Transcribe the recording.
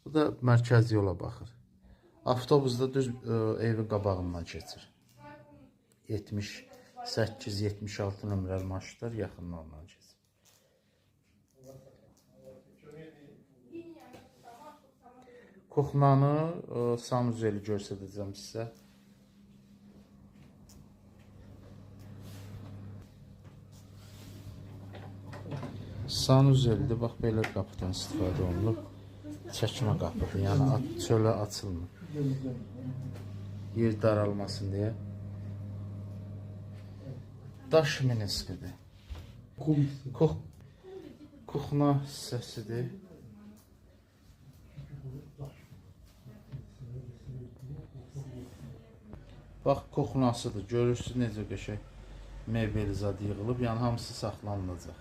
Bu da mərkəzi yola baxır. Avtobus da düz evin qabağından keçir. 78-76 nömrəli marşrutlar yaxından ondan keçir. Kuxnanı, sanuzeli göstərəcəm sizə. Sanuzeldir, bax belə qapıdan istifadə olunub. Çəkmə qapıdır, yəni çölə açılmır. Yer daralmasın deyə. Daş miniskidir. Kuxna hissəsidir. Bax, kuxnasıdır. Görürsünüz necə qəşəng mebel zad yığılıb. Yəni hamısı saxlanılacaq.